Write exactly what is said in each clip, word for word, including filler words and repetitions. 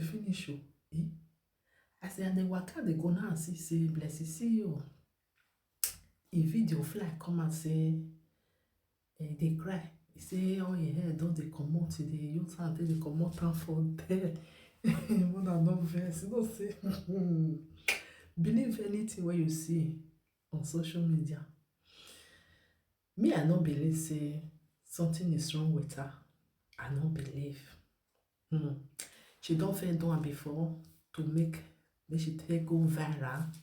finish o. Eh? As I dey waka dey go now, I see say Blessing C E O, e video fly come out say, eh, dey cry. E say all him hair don dey comot, e dey use hand take dey comot am for there. Una no vex, you know say believe anything wey you see on social media. Me, I no believe say something is wrong with her. I no believe. Hmm. She don fail do am before to make, make she take go viral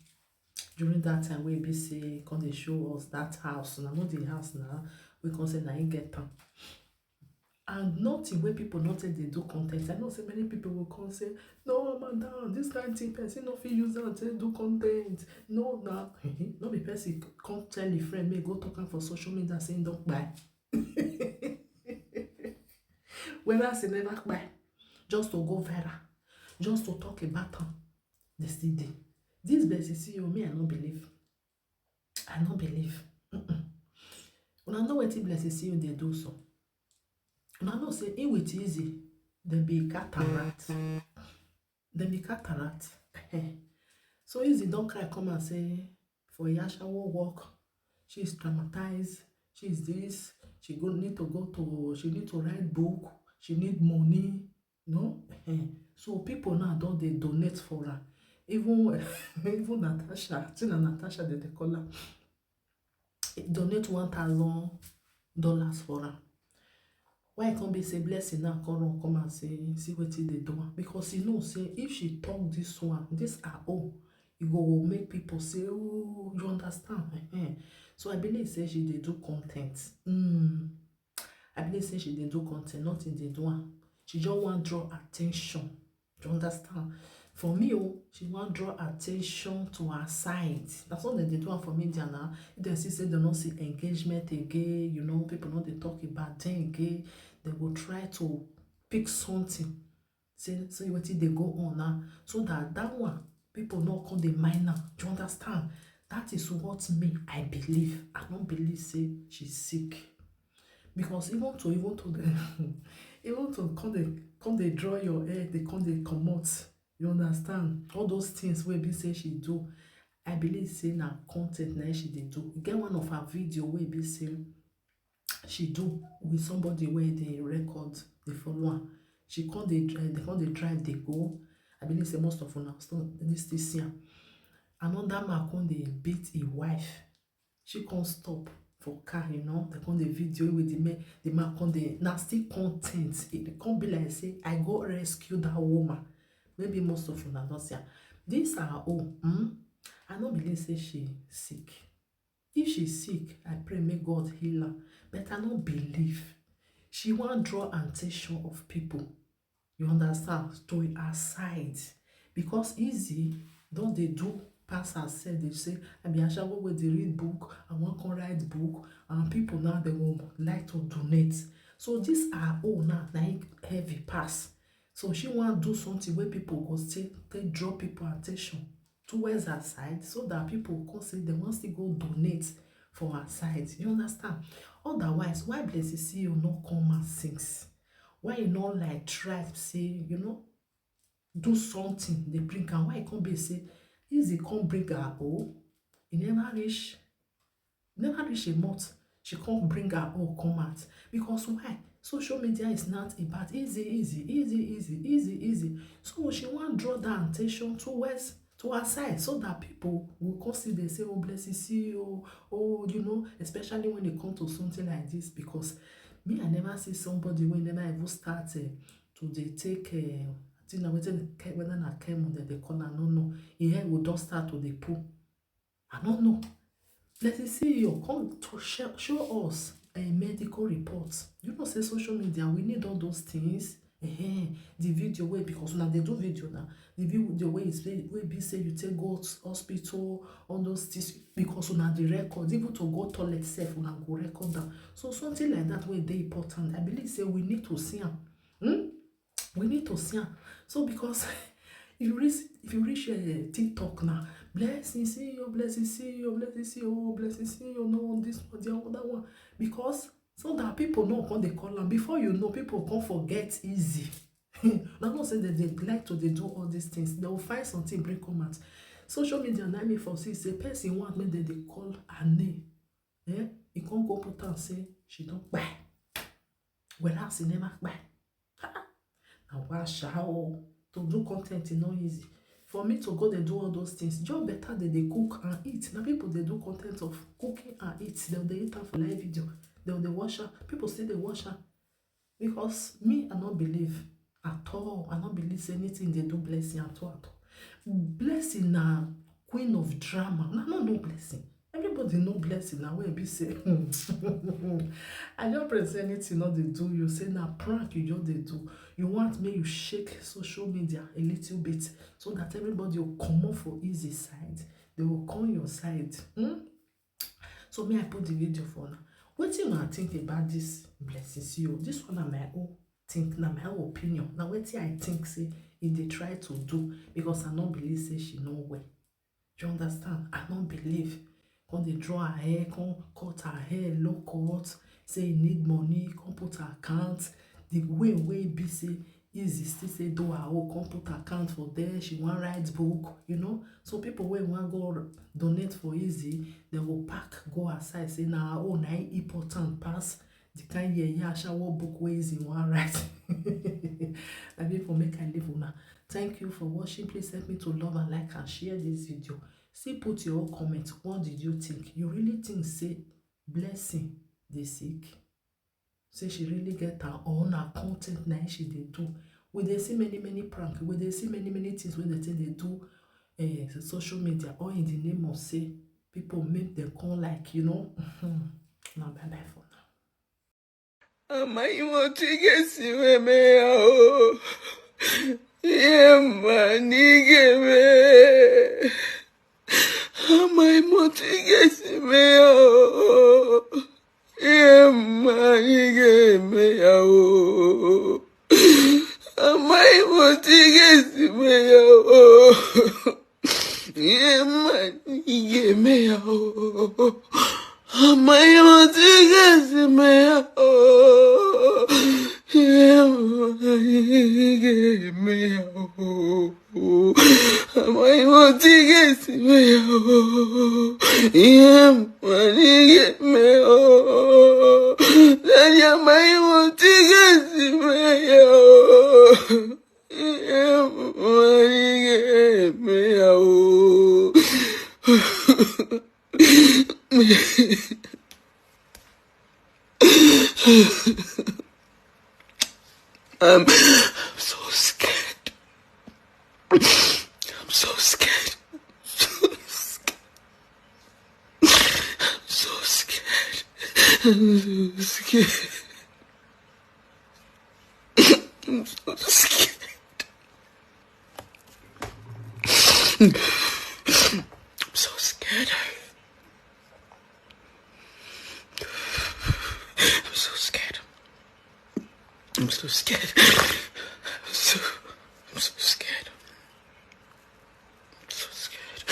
during that time wey be say come dey show us that house. Na know the house na, we come say na him get am. And nothing wey people no take dey do content. I know say many people go come say, "No, madam, this kind thing person no fit use am take do content." No, na no be person come tell a friend make go talk am for social media say him don kpai. Whether say never kpai, just to go viral, just to talk about am, they still dey. This Blessing C E O, me, I no believe. I no believe. Mm-mm. Una know wetin Blessing C E O dey do so? Una know say he with Easy, dem be cat and rat. Dem be cat and rat. So Easy don cry come and say for Yashawo work, she is traumatized, she is this, she go need to go to, she need to write book, she need money. No? So people now don dey donate for her. Even even Natasha, Tina Natasha, they dey call her, donate one thousand dollars for her. Why e come be say Blessing now come run come and say, see wetin dey do am? Because e know say if she talk this one, this her own, e go make people say, "Oh, you understand?" So I believe say she dey do content. Mm. I believe say she dey do content, nothing dey do am. She just wan draw attention. You understand? For me, oh, she wan draw attention to her side. That's what dem dey do am for media now. If dem see say dem no see engagement again, you know, people no dey talk about dem again, dem go try to pick something. Say, say wetin dey go on now, so that that one, people no come dey mind am. You understand? That is what me, I believe. I no believe say she sick. Because even to, even to the, even to come dey, come dey draw your hair, dey come dey comot. You understand? All those things wey be say she do, I believe say na content na she dey do. E get one of her video wey be say she do with somebody wey dey record, dey follow am. She come dey dri-, they come dey drive, dey go. I believe say most of una still, dey still see am. Another man come dey beat him wife. She come stop for car, you know. They come dey video with the man. The man come dey, na still content. E come be like say I go rescue that woman. Maybe most of una don see am. This her own, hmm? I no believe say she sick. If she sick, I pray make God heal her. But I no believe. She wan draw attention of people. You understand? To her side. Because Easy don dey do pass herself. Dey say, "I be ashawo wey dey read book. I wan come write book." And people now, they go like to donate. So this her own now, na him heavy pass. So she wan do something wey people go still take draw people attention towards her side, so that people come say they wan still go donate for her side. You understand? Otherwise, why Blessing C E O no come out since? Why you no, like, try say, you know, do something, dey bring am? Why e come be say Easy come bring her own? E never reach, never reach a month, she come bring her own come out. Because why? Social media is not about easy, easy, easy, easy, easy, easy. So she wan draw that attention towards, to her side, so that people will come see, they say, "Oh, Blessing C E O, oh, you know," especially when it come to something like this. Because me, I never see somebody wey never even start, eh, to dey take, eh, I think na wetin, whether na chemo dem dey call am, I no know. E head go don start to dey pull. I no know. Blessing C E O come to show, show us a medical report. You know say social media, we need all those things. Ehen, the video wey, because una dey do video now. The video wey is, wey be say you take go hos-, hospital, all those things, because una dey record, even to go toilet sef, una go record am. So something like that wey dey important, I believe say we need to see am. Hmm? We need to see am. So because if you reach, if you reach, eh, TikTok now, "Blessing C E O, Blessing C E O, Blessing C E O, Blessing C E O, no, this one, the other one." Because so that people no come dey call am. Before you know, people come forget Easy. Una know say dem dey like to dey do all these things. Dem go find something bring come out. Social media na me for see say person want make dem dey call her name. Eh? E come go put am say she don kpai. Whereas e never kpai. Ha! Na wa sha o. To do content e no easy. For me to go dey do all those things, just better dem dey cook and eat. Na people dey do content of cooking and eat. Dem dey eat am for live video. Dem dey watch am. People still dey watch am. Because me, I no believe at all. I no believe say anything dey do Blessing at all, at all. Blessing na queen of drama. Una no know Blessing. Everybody know Blessing na wey be say I just pray say anything no dey do you, say na prank you just dey do. You want make you shake social media a little bit so that everybody go comot for easy side. Dem go come your side. Hmm? So me, I put the video for una. Wetin una think about this Blessing C E O? This one na my own think, na my own opinion. Na wetin I think say e dey try to do, because I no believe say she no well. You understand? I no believe. Come dey draw her hair, come cut her hair low cut, say e need money, come put her account. The way wey be say Easy still say do her own, come put account for there, she wan write book, you know. So people wey wan go donate for Easy, dem go pack go her side, say na her own na im important pass the kind yeye ashawo book wey Easy wan write. Na me for make I leave una. Thank you for watching. Please help me to love and like and share this video. Still put your own comment. What did you think? You really think say Blessing dey sick? Say she really get her own, her content na im she dey do. We dey see many many prank, we dey see many many things wey dem take dey do, eh, social media, all in the name of say people make dem come like, you know. Na bye bye for now. Amaghị m otu ị ga-esi wee mee ya o. Ihe mma na ị ga-eme. Amaghị m otu ị ga-esi mee ya o. Ihe mma na ị ga-eme ya o. Amaghị m otu ị ga-esi mee ya o. Ihe mma na ị ga-eme ya o. Amaghị m otu ị ga-esi mee ya o. Ihe mma na ị ga-eme ya o. Amaghị m otu ị ga-esi mee ya o. Ihe mma na ị ga-eme ya o. Daddy, amaghị m otu ị ga-esi mee ya o. Ihe mma na ị ga-eme ya o. I'm, I'm so scared. I'm so scared. So scared. I'm so scared. I'm so scared. I'm so scared. I'm so scared. I'm so scared. I'm so scared. I'm so, I'm so scared. I'm so scared.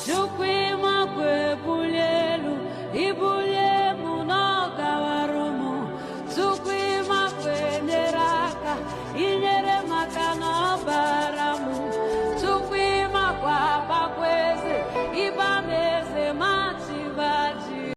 Look where